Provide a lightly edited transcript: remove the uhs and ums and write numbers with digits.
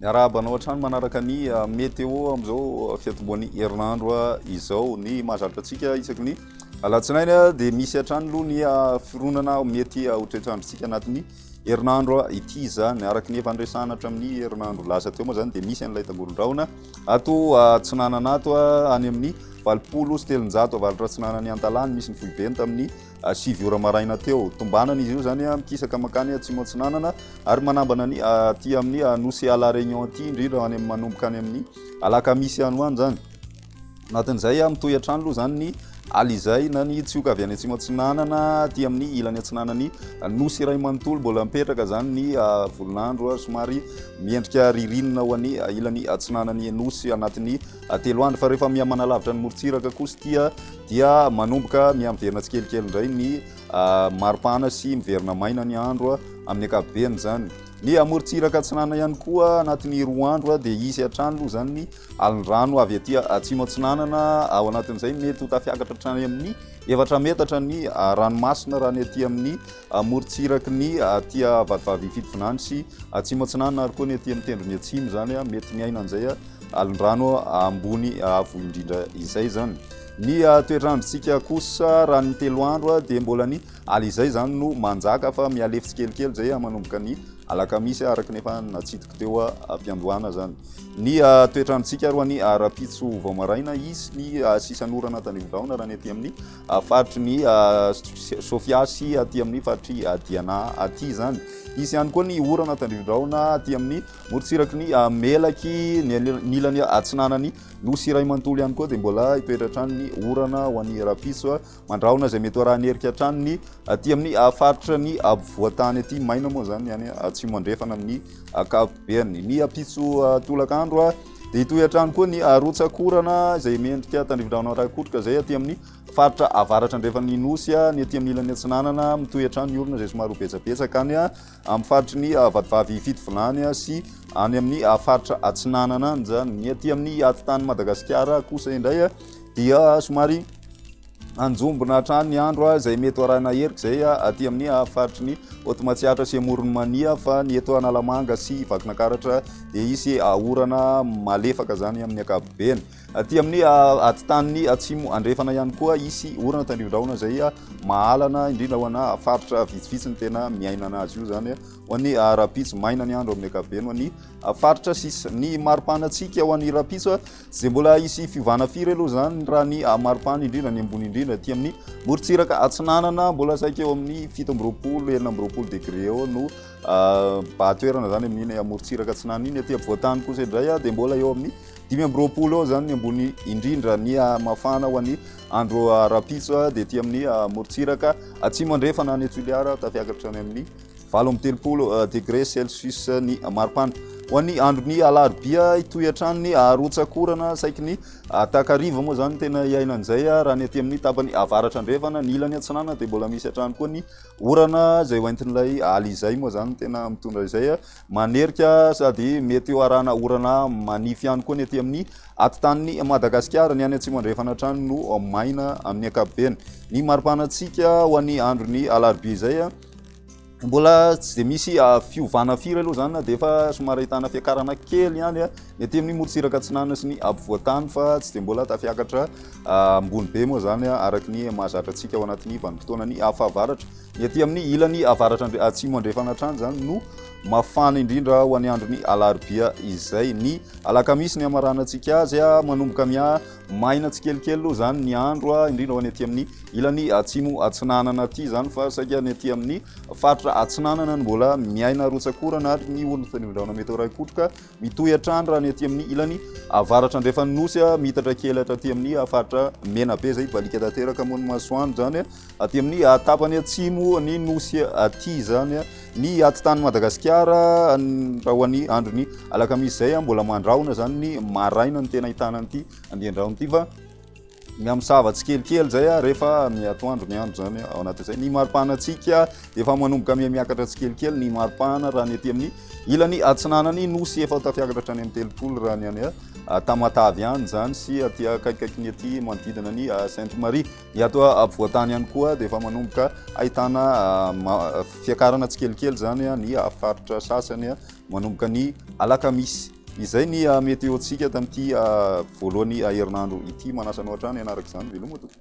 Miarahaba anao hatrany manaraka ny météo amin'izao fiatombohan'ny herinandro izao. Ny mahazatra antsika isaky ny alatsinainy dia misy hatrany aloha ny fironana mety ho toetr'androntsika anatin'ny herinandro ity izany. Araka ny efa niresahana hatramin'ny herinandro lasa teo moa izany dia misy an'ilay tangoron-drahona ato atsinanana ato any amin'ny 380 avaratra atsinanan'i Antalaha no misy ny foibeny tamin'ny 9 ora maraina teo. Tombanana izy io izany mikisaka mankany atsimo atsinanana ary manambana ny aty amin'ny nosy à La Réunion aty indrindra any manomboka any amin'ny alakamisy any ho any izany. Anatin'izay mitohy hatrany aloha izany ny alizay na ny tsioka avy any atsimo atsinanana aty amin'ny ilany atsinanan'ny nosy iray manontolo. Mbola mipetraka izany ny volon'andro somary miendrika ririnina ho an'ny ilany atsinanan'ny nosy anatin'ny 3 andro, fa rehefa miha-manalavitra ny morontsiraka kosa ity dia manomboka miha-miverina tsikelikely indray ny maripana sy miverina maina ny andro amin'ny ankapobeny izany. Ny amorontsiraka atsinanana ihany koa anatin'ny 2 andro dia hisy hatrany aloha izany ny alin-drano avy aty atsimo atsinanana, ao anatin'izay mety ho tafiakatra hatrany amin'ny 4 metatra ny ranomasina raha ny aty amin'ny morontsiraky ny aty Vatovavy Fitovinany sy atsimo atsinanana ary koa ny aty amin'ny tendrony atsimo izany mety miaina an'izay alin-drano ambony avo indrindra izay izany. Ny toetr'androntsika kosa raha ny 3 andro dia mbola ny ala izay izany no manjaka fa mihalefy tsikelikely izay manomboka ny alakamisy araka ny efa natsidiko teo am-piandohana izany. Ny toetr'androntsika ary ho an'ny rahampitso vao maraina, hisy ny sisan'orana tandrifin-drahona raha ny aty amin'ny faritry ny Sofia sy aty amin'ny faritry Diana aty izany. Hisy ihany koa ny orana tandrifin-drahona aty amin'ny morontsiraky ny Melaky, ny ilany atsinanan'ny Nosy iray manontolo ihany koa dia mbola hitoetra hatrany ny orana ho an'ny rahampitso. Mandrahona izay mety ho arahan'ny herika hatrany ny aty amin'ny faritra ny afovoan-tany aty. Maina moa izany ny any atsimo andrefana amin'ny ankapobeny. Ny ampitso tolakandro dia hitohy hatrany koa ny rotsak'orana izay mendrika tandrifindrahona rakotroka izay aty amin'ny faritra avaratra andrefan'ny Nosy, ny aty amin'ny ilany atsinanana mitohy hatrany ny orana izay somary ho betsabetsaka any amin'ny faritry ny Vatovavy Fitovinany sy any amin'ny faritra atsinanana any izany. Ny aty amin'ny atitan'i Madagasikara kosa indray dia somary anjombona hatrany ny andro izay mety ho arahina herika izay aty amin'ny faritry ny Haute Matsiatra sy Amoron'i Mania, fa ny eto Analamanga sy Vakinankaratra dia hisy orana malefaka izany amin'ny ankapobeny. Aty amin'ny atitan'ny atsimo andrefana ihany koa hisy orana tandrivindrahona izay mahalana indrindra ho ana faritra vitsivitsy ny tena miainana azy io izany ho an'ny rahampitso. Maina ny andro amin'ny ankapobeny ho an'ny faritra sisa. Ny maripanantsika ho an'ny rahampitso tsy dia mbola hisy fiovana firy aloha izany raha ny maripana indrindra ny ambony indrindra aty amin'ny morontsiraka atsinanana mbola saika eo amin'ny 27, 26 degré eo no bahatoerana izany amin'iny morontsiraka atsinanana iny. Aty ampovoantany kosa indray dia mbola eo amin'ny 25 eo izany ny ambony indrindra. Ny mafana ho an'ny andro rahampitso dia aty amin'ny morontsiraka atsimo andrefana any Toliara tafiakatra any amin'ny 38 degré celsius ny maripana. Ho an'ny andron'ny alarobia hitohy hatrany ny rotsak'orana saiky ny takariva moa izany tena iainan'izay raha ny aty amin'ny tapany avaratra andrefana, ny ilany atsinanana dia mbola misy hatrany koa ny orana izay hoentin'ilay alizay moa izany tena mitondra izay manerika sady mety ho arahana orana manify ihany koa ny aty amin'ny atitan'ny Madagasikara. Ny any atsimo andrefana hatrany no maina amin'ny ankapobeny. Ny maripanantsika ho an'ny andron'ny alarobia izay mbola tsy dia misy fiovana firy aloha izany na dia efa somary ahitana fiakarana kely ihany ny aty amin'ny morontsiraka atsinanana sy ny ampovoan-tany, fa tsy dia mbola tafiakatra ambony be moa izany araka ny mahazatra antsika ao anatin'ny vanim-potoanan'ny fahavaratra. Ny aty amin'ny ilany avaratra atsimo andrefana hatrany izany no mafana indrindra ho an'ny andron'ny alarobia izay. Ny alakamisy ny hamaranantsika azy, manomboka miha maina tsikelikely aloha izany ny andro, indrindra ho an'ny aty amin'ny ilany atsimo atsinanana aty izany, fa saika ny aty amin'ny faritra atsinanana no mbola miaina rotsak'orana ary ny orana tandrivindrahona mety ho iray kotroka mitohy hatrany raha ny aty amin'ny ilany avaratra andrefan'ny nosy, miitatra kely hatraty amin'ny faritra Menabe izay baliaka tanteraka moa ny masoandro izany aty amin'ny tapany atsimo ny nosy aty izany. Ny atitan'i Madagasikara raha ho an'ny andron'ny alakamisy izay mbola mandrahona izany ny maraina no tena ahitana an'ity andian-drahona ity, fa Mihamisava tsikelikely izay rehefa miatoandro ny andro izany ao anatin'izay. Ny maripanantsika dia efa manomboka mihamiakatra tsikelikely ny maripana raha ny aty amin'ny ilany atsinanan'ny nosy efa tafiakatra hatrany amin'ny 30 raha ny any Tamatave any izany sy aty akaikikaiky ny aty manodidina ny Sainte Marie. Ny ato ampovoantany ihany koa dia efa manomboka ahitana fiakarana tsikelikely izany ny faritra sasany manomboka ny alakamisy. Izay ny météo-ntsika tamin'ity voalohany herinandro ity. Manasa anao hatrany hanaraka izany. Veloma tompoko.